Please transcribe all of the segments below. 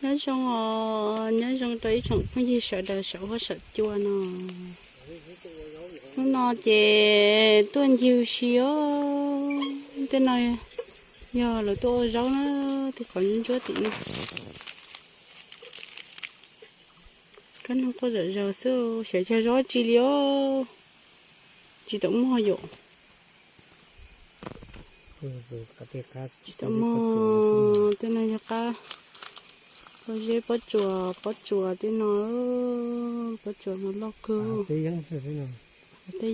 Nyob zoo os, nyob zoo rau ib tsoom phooj ywg sawv daws saum huab saum cua no. Hnub no ces tuaj ncig si os. Tej no yog lawv tuaj ua zaub na, tej qhov ntsuab tim no. Kab noog quaj zom zaws xwb, xyov yog zaub tsi li os. Tsis tau muag yom. Tsis tau muag, tej no yog qab, pob zeb, pob tsuas, pob tsuas tej no, pob tsuas no loj kawg. Tej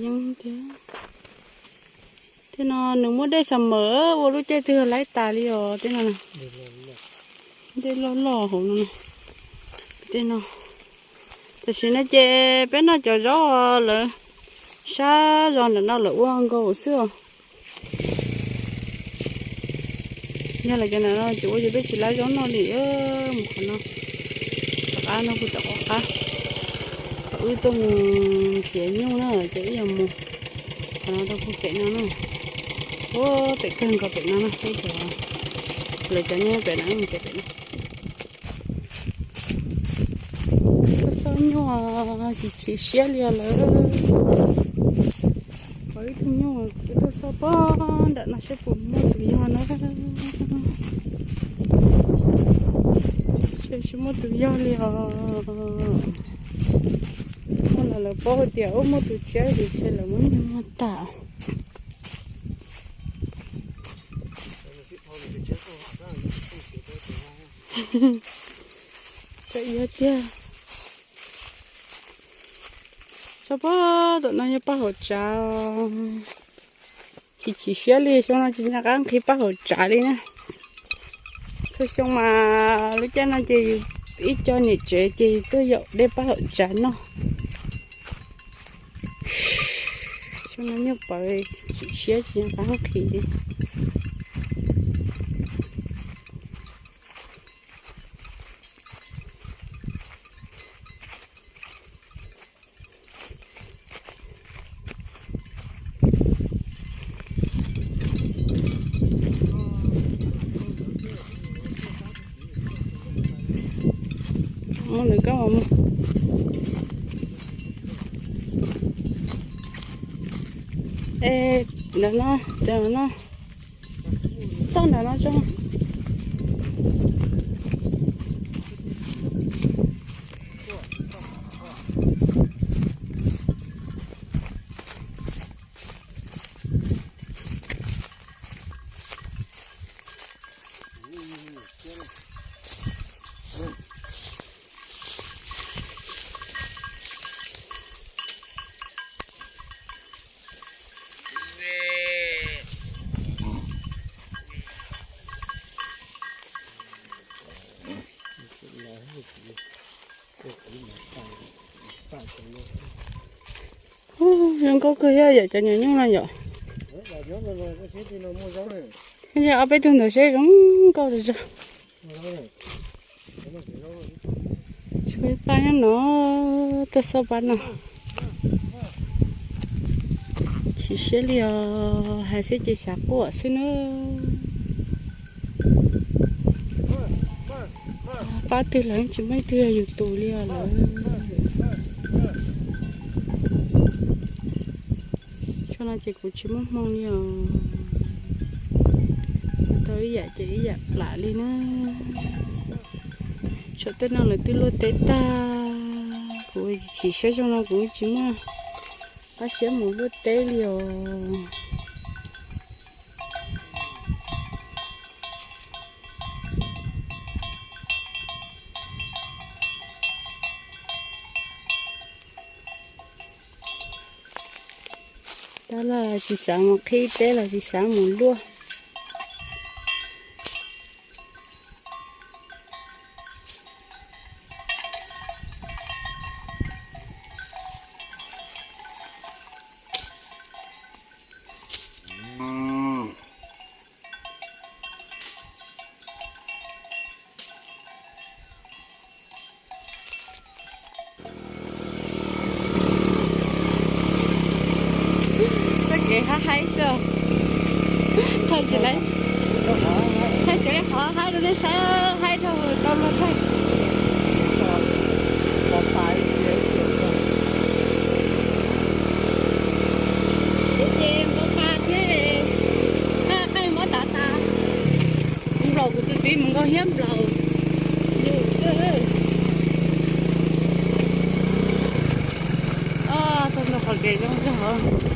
yeeb thiab. Tej no nws muaj dej xav mawm ua lub caij twg laib tas li os tej no. Dej loj loj hauv no. Tej no, tam sim no ces peb noj cov zaub lawv sab zos ntawm no lawv ua nkaus xwb os. Yog lawv cov ntawm no tsis ua ces peb tsis laib zaub noj li. Mus qhov no, tom qab no kuj tom qab, qhov wb tuaj mus nrhiav nyuj na ces wb yuav mus qhov no rau puag pem no na. Ua pem kawg nkaus pem no na, peb cov, lawv cov nyuj pem no, mus pem pem no. Tuaj xauj nyuj chim chim siab li os lawm. Qhov ib tug nyuj kuv tuaj xauj pob nram no saib puas muaj tus yog na. Tsis muaj tus yog li os. Muaj los lawv paub hais tias ub muaj tus tshiab ces ntshe lawv muab nyuag muag tag. Tseem yog tiag. Tso pab tom no yog paj hauv tsav. Chim chim siab li, xyoo no tsis nco qab nqhis paj hauv tsav li na. Txhua xyoo mas lub caij no ces yus ib co niam tsev ces yus tuaj yaum dej paj hauv tsav noj. Xyoo no nyuaj pawv, chim siab tsis nco qab nqhis li. Mus nws koj mus. Es, ntawm no, ntawm no, txoj ntawm no tso. Zoo nkauj kawg thiab yom, cov nyuam nyuj no yom. Ob peb tug ntawd seb zoo nkauj tas zog. Tshuav paj nyob no, tuaj xauj paj no. Chim siab li os, hais xwb ces xav quaj xwb na. Pab twg lawv tsis muaj ib tug yog yus tus li os lawm. Xyoo no ces kuv tsis muaj hmoo li os. Tau ib yam ces ib yam plam li na. Saum tej no lawv twb luaj teb tag, kuv chim siab xyoo no kuv tsis muaj qab siab mus luaj teb li os. Tab los tsis xav mus qhib teb los tsis xav mus luaj. Txoj kev haib haib xwb. Thaij tsev li qhov haib rau nej saib, haib dhau hwv Tau los thaij. Pov pas ib tias ib tias. Kuv ces npau pas thiab, qab qaij muab tav tas. Nplaum kuv tus txiv mus nkaug hiab nplaum. Yus kawg. Txog ntua qhov kev zoo zog.